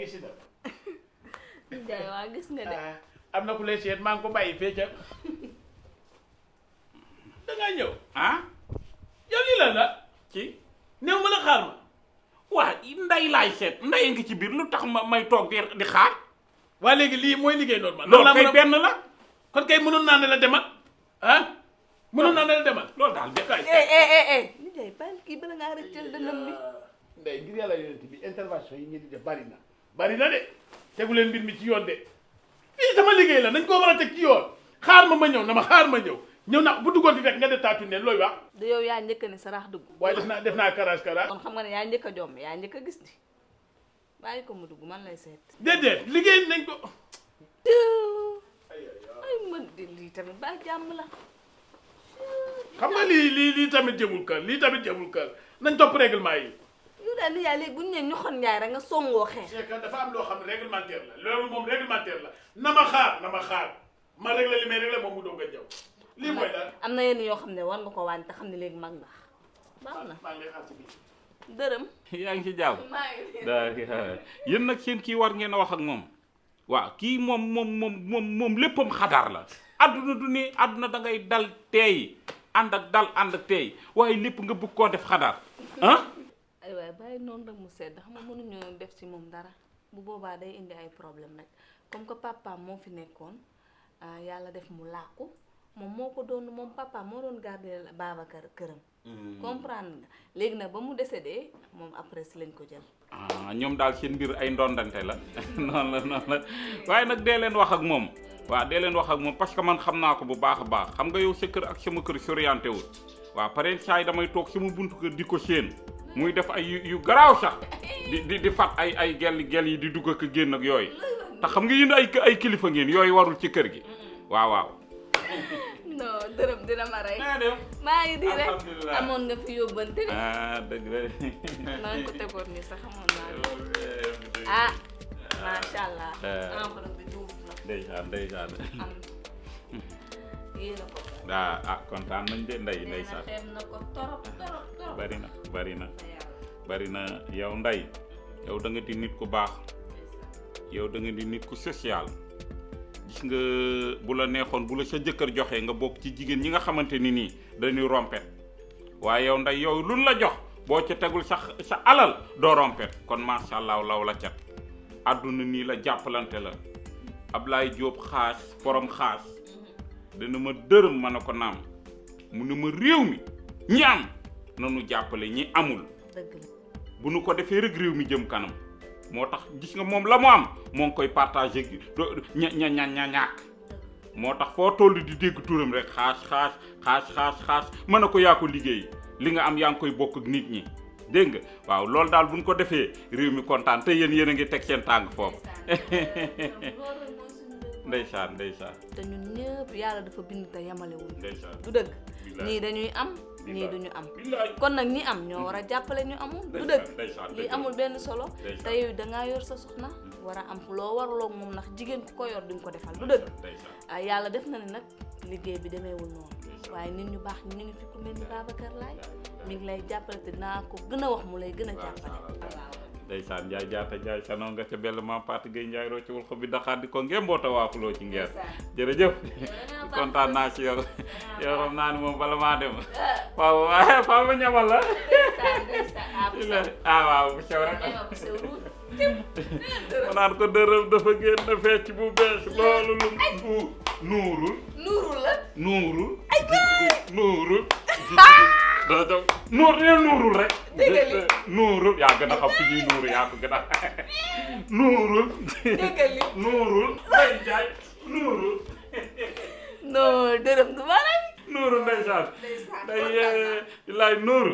ngi si def. Ndiaye waa gis nga de. am na ku lay seet maa ngi ko bàyyi fee ca. da ngaa ñëw. yow lii lan la. ci néew ma la xaar ma. waa nday laay seet nday ngi ci biir lu tax may toog di xaar. waa léegi lii mooy liggéey normal. loolu kay benn la. kon kay mënoon naa ne la demal mënoon naa ne la demal loolu daal de kay. Ndiaye baal kii bala ngaa rëccal dënnam bi. Ndeye ngir yàlla yonent bi intervention yi ngeen di def bari na de tegu leen mbir mi ci yoon de fii sama liggéey la nañ koo war a teg ci yoon xaar ma ñëw na ma xaar ma ñëw na bu duggoon fi fekk nga def taatu ne looy wax. du yow yaa njëkk ne sarax dugg. waaye def naa karaas kon xam nga ne yaa njëkk a jomb yaa njëkk a gis di bàyyi ko mu dugg man lay seet. déedéet liggéey nañ ko. ay man de lii tamit ba jàmm la. xam nga lii tamit jëmul kër nañ topp règlement yi. yu daal ni yaay léegi bu ñu nee ñu xon Ndiaye rek nga songoo xeex. c'est que dafa am loo xam ne réglementaire la loolu moom réglementaire la na ma xaar ma réglé li may réglé moom mu doog a jaw lii mooy daal. am na yenn yoo xam ne war nga ko wàññi te xam ne léegi mag nga baax na. maa ngi lay xaar ci biir. dërëm. yaa ngi ci jàmm. maa ngi yéen nag seen kii war ngeen a wax ak moom. waaw kii moom léppam xadaar la. adduna du ne adduna da ngay dal teey ànd ak dal ànd ak teey waaye lépp nga bëgg koo def xadaar ay waay bàyyi noonu rek mu sedd xam nga mënuñoo def ci moom dara bu boobaa day indi ay problème rek comme que papaam moo fi nekkoon yàlla def mu làqu moom moo ko doon moom papaam moo doon garder Babacar këram. comprendre nga léegi nag ba mu décédé moom après si lañ ko jël. ñoom daal seen mbir ay ndondante la noonu la waaye nag dee leen wax ak moom waaw dee leen wax ak moom parce que man xam naa ko bu baax a baax xam nga yow sa kër ak sama kër soriante wul waaw pare saa yi damay toog sama buntu kër di ko séen muy def ay yu garaaw sax di fat ay gel yi di dugg ak génn ak yooyu te xam nga yéen ay kilifa ngeen yooyu warul ci kër gi waaw. non dërëm dina ma rey. maa ngi di rek amoon nga fi yóbbante. dëgg la. maa ngi ko tegoon nii sax xamoon naa macha allah. enveloppe bi duuf na. ndeysaan. yéen a ko. kontaan nañ de ndeysaan. xeeb na ko torop. bari na yow Ndeye yow da nga di nit ku baax yow da nga di nit ku social gis nga bu la neexoon bu la sa jëkkër joxee nga bokk ci jigéen ñi nga xamante ni nii dañuy rompet waaye yow Ndeye yow luñ la jox boo ca tegul sa alal doo rompet kon macha allah law la cat àdduna nii la jàppalante la Ablaye Diop xaas borom xaas dana ma dërëm ma ne ko naam mu ne ma réew mi ñi am nanu jàppale ñi amul bu nu ko defee rek réew mi jëm kanam moo tax gis nga moom la mu am moo ngi koy partagé ñàkk moo tax foo toll di dégg turam rek xaas mën na ko yaa ko liggéey li nga am yaa ngi koy bokk ak nit ñi dégg nga waaw loolu daal bu ñu ko defee réew mi kontaan te yéen a ngi teg seen tànk foofu ndeysaan te ñun ñëpp yàlla dafa bind te yamalewul ndeysaan du dëgg ñii dañuy am ñii duñu am kon nag ñi am ñoo war a jàppale ñu amul du dëgg lii amul benn solo te yow dangaa yor sa soxna war a am loo warloog moom ndax jigéen ku ko yor duñ ko defal du dëgg yàlla def na ne nag liggéey bi demeewul noonu waaye nit ñu baax ñu ngi fi ku mel ni Babacar Laay mi ngi lay jàppale te dinaa ko gën a wax mu lay gën a jàppale ndeysaan Njaay jaata Njaay sanoo nga ca bell maam Fatou Gueye Njaay roo ci wul xob bi daxaar di ko ngeen mboota waafuloo ci ngeer jërëjëf kontaan naa ci yow xam naa ni moom bala maa dem waaw faa ma ñamal la waaw bu sew rek ma naan ko dërëm dafa génn fecc bu bees loolu lu nuurul dana jox nuurul rek nuurul yaa gën a xam fi ñuy nuuru yaa ko gën a nuurul Ndeye Ndiaye nuurul non dërëm du ma rek nuurul ndeysaan day laay nuuru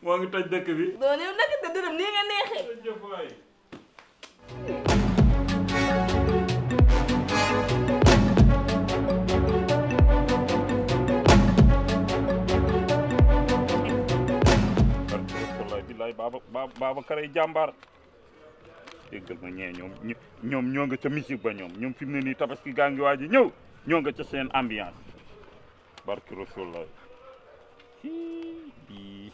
moo ngi toj dëkk bi doon yow nag te dërëm nii nga neexee jëf waay Babacar ay jàmbaar déggal ma ñee ñoom ñoo nga ca musique ba ñoom fi mu ne nii tabaski gaa ngi waaj a ñëw ñoo nga ca seen ambiance barki Rasulullah bii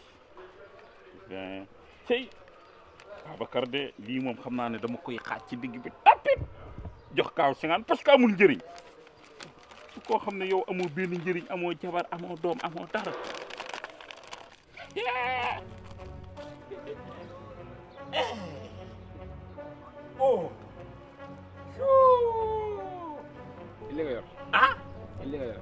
20 tey Babacar de lii moom xam naa ne dama koy xaaj ci digg bi tapit jox Kaaw 50 parce que amul njëriñ su koo xam ne yow amoo benn njëriñ amoo jabar amoo doom amoo dara oh li nga yor ah li nga yor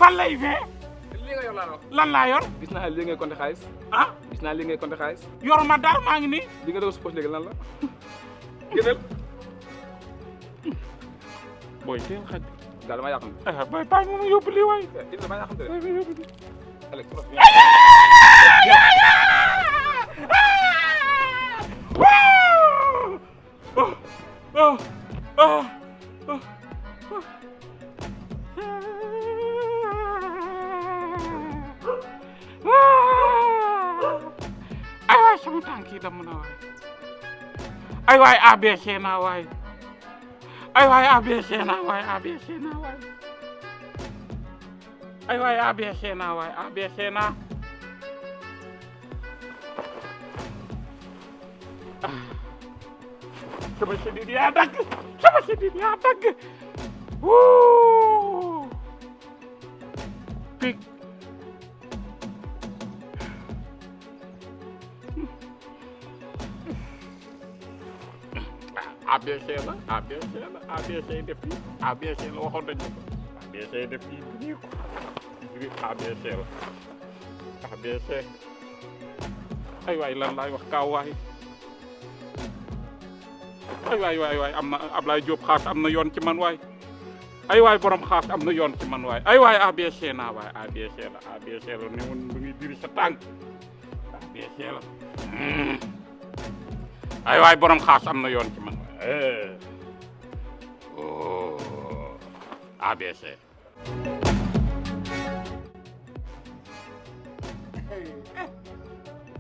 fan lay fee li nga yor laa wax lan laa yor gis naa li ngay compter xaalis ah gis naa li ngay compter xaalis yoruma dara maa ngi nii li nga doon suppose léegi lan la génneel booy teel xaj daal damaa yàqam booy bàyyi ma yóbbu lii waay il damaa yàqam de Alex ay waay sama tànk yi damm na waay ay waay ABC naa waay ay waay ABC naa waay ABC naa waay ay waay ABC naa waay ABC naa sama sidit yaa dagg sama sidit yaa dagg wuu pik ABC la ABC la ABC def yi ABC la waxoon nañu ko ABC def yi nii ko ABC la ABC ay waay lan laay wax Kaaw waay ay waay am na Ablaye Diop xaas am na yoon ci man waay ay waay borom xaas am na yoon ci man waay ay waay ABC naa waay ABC la ne woon bu ngi diri sa tànk ABC la ay waay borom xaas am na yoon ci man waay oh ABC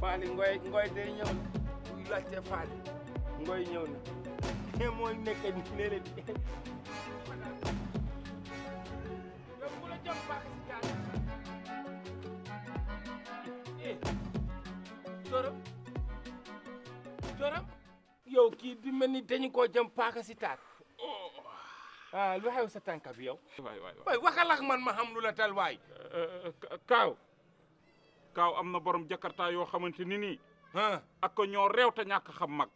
Faly ngoy day ñëw na buy laajte Faly ngoy ñëw na te mooy nekk ni léeg-léeg di yow ku la jëm baax si taal Joram yow kii di mel ni dañu koo jëm paaka si taat ah lu xew sa tànka bi yow waay waxal ak man ma xam lu la tal waay Kaaw am na borom jakarta yoo xamante ni nii ak ko ñoo réew te ñàkk xam mag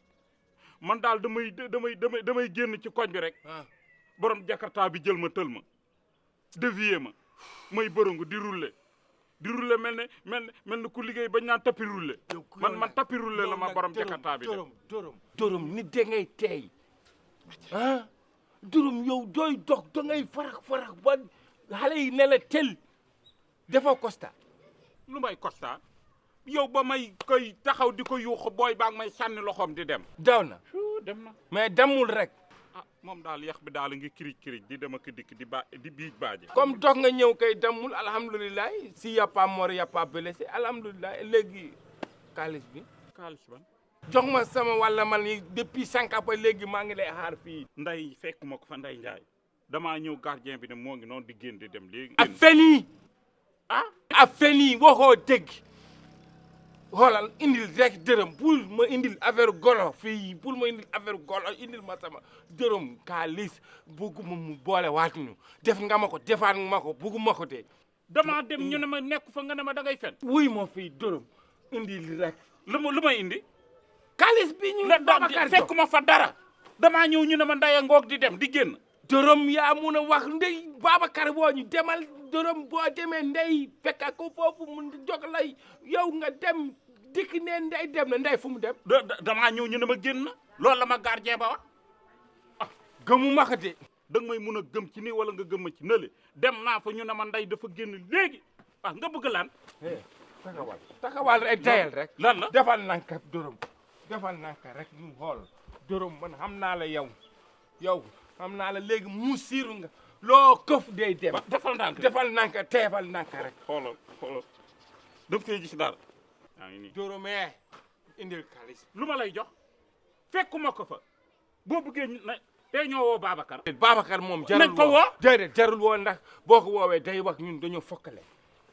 man daal damay génn ci koñ bi rek borom jakarta bi jël ma tël ma dévier ma may bërëngu di rouler mel ne ku liggéey bañ naan tapis rouler man tapis rouler la ma borom jakarta bi Jorom nit da ngay teey Jorom yow dooy dox da ngay farax ba xale yi ne la tel defoo constat lu may constat yow ba may koy taxaw di ko yuuxu booy baa ngi may sànni loxoom di dem daw na dem na mais demul rek moom daal yax bi daal ngi kirij di dem ak dikk di biij baaje comme dox nga ñëw kay demul alhamdulilah si y a pas mort y a pas blessé alhamdulilah léegi xaalis ban jox ma sama walla man yi depuis 5 ans ba léegi maa ngi lay xaar fii nday fekkuma ko fa Nday Njaay damaa ñëw gardien bi ne moo ngi noonu di génn di dem léegi a feni waxoo dégg xoolal indil rek dërëm bul ma indil affaire golo fii bul ma indil affaire golo indil ma sama dërëm xaalis bugguma mu boole waat ñu def nga ma ko defaat nga ma ko bugguma ko de damaa dem ñu ne ma nekk fa nga ne ma da ngay fen wuy ma fii dërëm indil rek lu may indi xaalis bi ñu Babacar fekkuma fa dara damaa ñëw ñu ne ma Ndaya ngoog di dem di génn dërëm yaa mun a wax ndey Babacar boo ñu demal dërëm boo demee ndey fekk ko foofu mun jog lay yow nga dem dikk ne ndey dem na ndey fu mu dem damaa ñëw ñu ne ma génn loolu la ma gardien ba wax gëmu ma ko de da nga may mun a gëm ci nii wala nga gëm ma ci nële dem naa fa ñu ne ma Ndey dafa génn léegi nga bëgg lan taxawal rek dayal rek lan la defal nankab dërëm defal nanka rek ñu xool dërëm man xam naa la yow xam naa la léegi mu siiru nga loo këf day dem defal nanka teefal nanka rek xoolal daf koy gis dara yaa ngi nii dërëmee indil xaalis lu ma lay jox fekkuma ko fa boo bëggee tey ñoo woo Babacar. Babacar moom jarul nañ ko woo déedéet jarul woo ndax boo ko woowee day wax ñun dañoo fokkale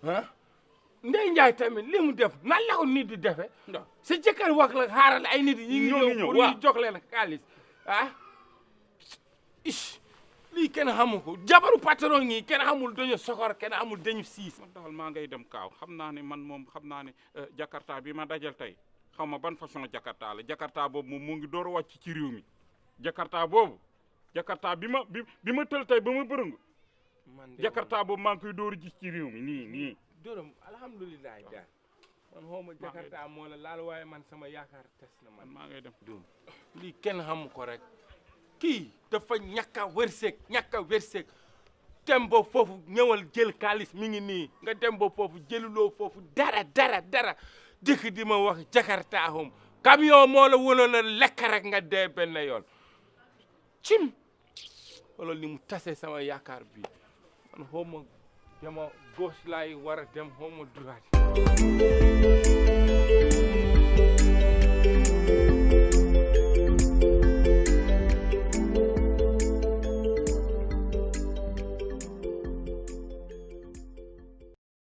ah Ndeye Ndiaye tamit li mu def nan la ko nit di defee sa jëkkër wax la xaaral ay nit yi ngi ñëw pour ñu jox leen xaalis ah lii kenn xamu ko jabaru patron yi kenn xamul dañu sokor kenn xamul dañu siis man daal maa ngay dem kaaw xam naa ne man moom xam naa ne Jakarta bi ma dajal tey xaw ma ban façon Jakarta la Jakarta boobu moom mu ngi door a wàcc ci réew mi Jakarta boobu Jakarta bi ma tël tey ba ma bërëngu Jakarta boobu maa ngi koy door a gis ci réew mi nii dërëm alhamdulilah daal man xaw ma Jakarta moo la laal waaye man sama yaakaar tes na man maa ngay dem doom lii kenn xamu ko rek kii dafa ñàkk a wërsëg dem ba foofu ñëwal jël xaalis mi ngi nii nga dem ba foofu jëluloo foofu dara dëkk di ma wax Jakarta hom camion moo la wënoon a lekk rek nga dee benn yoon cim wala li mu tase sama yaakaar bi man xaw ma dama gauche laay war a dem xaw ma droite